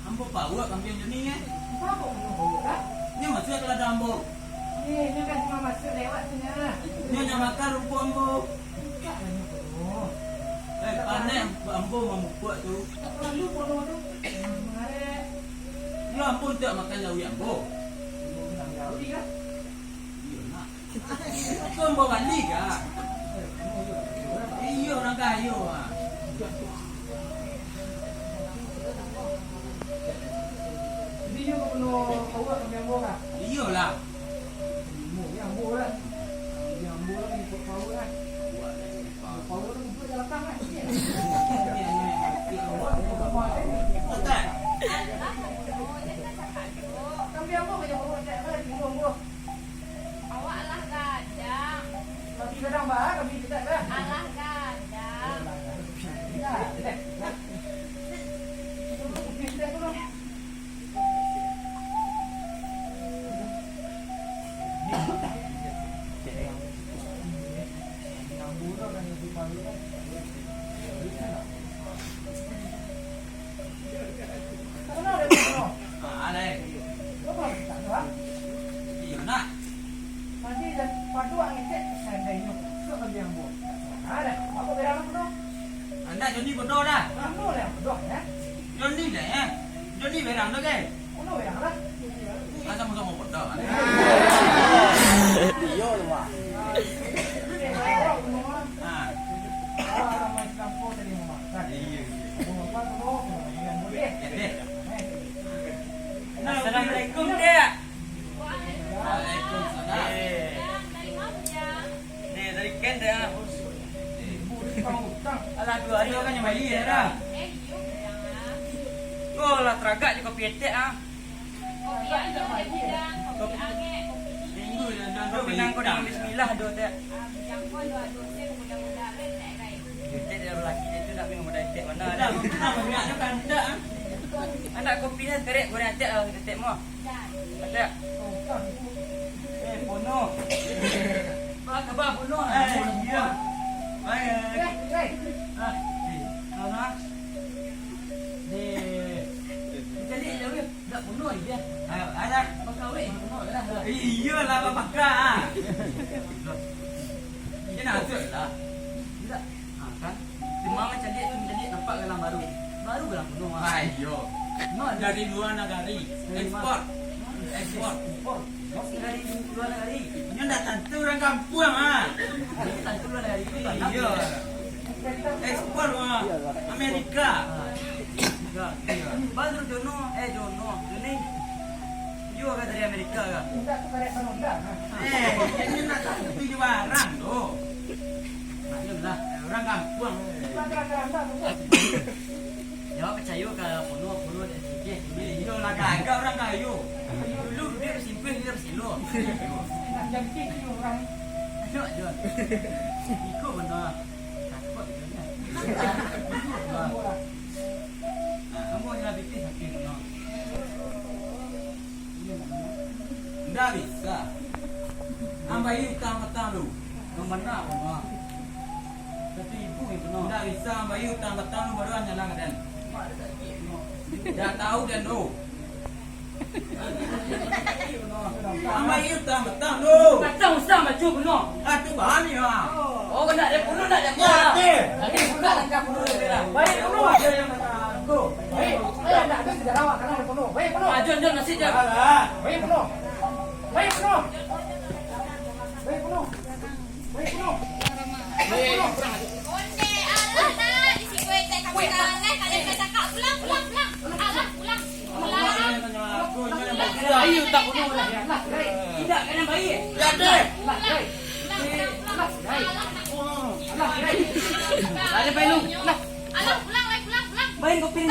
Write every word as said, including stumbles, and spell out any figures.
Ambo pauak kambiang Joni, eh. Kenapa kau mau pauak, ah? Nyo masuak ka ladang ambo. Eh, nyo kan cuma masuak lewat tu, nah. Nyo nyo makan rumpuik ambo. Enggak lah, nyo kono. Eh, pandai ambo mamukuak tu. Tak perlu kono tu. Mangarek. Yo, ambo tak makan lauik ambo. Ambo nak lauik, ah? Iyo, nak. Ko ambo bali ka? Iyo, urang kayo, ah. Jadi, iyo, kau kena bawa kami ambo, kah? Iyolah. Ambo, ya, ambo lah. Jadi, ambo lah, ikut power lah. Power tu duduk di belakang lah. Iya. Iya, iya, iya. Betul. Kami ambo banyak bawa, cak lah, di rumah ambo. Awak lah gadang. Tapi gadang bah, tapi tidak dah. Alah gadang. Ya, deh. Kopi tidak tu, Bang. Ah, lai. Iyo, nak. Nanti dah paduak ngecek, seandainya, kau kan bilang, Bu. Nah, dah. Apa berang tu? Anak Joni bodoh dah. Kamu lah yang bodoh, ya? Joni dah, ya? Joni berang tu, kan? Kamu berang lah. Kan sama-sama bodoh, kan? Iyo tu, Mak. Ha. Iyo, iyo. Assalamualaikum, Dek. Waalaikumsalam. Eh. Ni, dari Ken, Dek. Alah, duo hari kan nyo bali, Dek, dah. Ko lah taragak jo kopi etek, ah. Kopi angek, kopi angek, kopi dingin. Minggu dah, dah, dah, kopi nangko dengan bismillah, doh, Dek. Etek dari laki dia tu nak minum udah etek mana ada. Dah, dah, dah, dah, dah. Anak kopi dah, kerek goreng etek lah, etek mah. Etek. Eh, Pono. Apa khabar, Pono? Eh, iya. Baik. Ah, eh, Pono. Dek. Cari jauh ya. Dak Pono dia. Ah, ada. Bakal weh, Pono lah. Iya lah, bakal. Dia nak masuk lah. Tidak. Ah, kan? Cuma macam dia tu, macam dia nampak galang baru. Baru galang Pono, ah. Ah, iyo. Dari luar nagari. Dari mana? Ekspor. Ekspor. Ekspor. Dari luar nagari. Ini ndak tantu urang kampuang, ah. Ini tantu urang nagari. Iyo. Ekspor, ah. Amerika. Ah. Baru Jono, eh, Jono. Joni. Iyo ka dari Amerika ka? Indak tu karek Banunda. Eh, ini nak tapi di barang tu. Maklum lah, urang kampuang. Jawab percayo ka Pono, Pono dak sugih. Iyo lah, gagah urang kayo. Dulu duduak basimpuih, dia basilo. Nak jangkih ni urang. Ayo, Jon. Iko Pono. Takut dia. Nah, kamu ni lah pipih sakit Pono. Ndak bisa. Ambai utang patang tu. Nan bana, Bang. Satu ribu yang penuh. Ndak bisa ambai utang patang tu, baru anjalan ka den. Ndak tahu den tu. Ambai utang patang tu. Patang usah maju penuh. Ah, tu bahan ni, ah. Oh, kena dia penuh nak dia. Ya, okey. Tadi buka langkah penuh dia lah. Baik, penuh. Ada yang nak tu. Baik. Eh, nak ada sejarah awak, karena ada penuh. Baik, penuh. Ah, Jon, Jon, masih, Jon. Alah. Baik, penuh. Baik, penuh. Baik, penuh. Baik, penuh. Baik, penuh. Onde, alah, nah, di situ etek kamu. Weh, kan, eh, kalian tak cakap. Pulang, pulang, pulang. Alah, pulang. Pulang. Ayo, tak penuh lah. Alah, baik. Tidak, kalian baik. Tidak, deh. Alah, baik. Pulang, pulang, pulang. Alah, baik. Alah, baik. Ada baik lu. Alah. Alah, pulang, baik, pulang, pulang. Baik, kau pilih.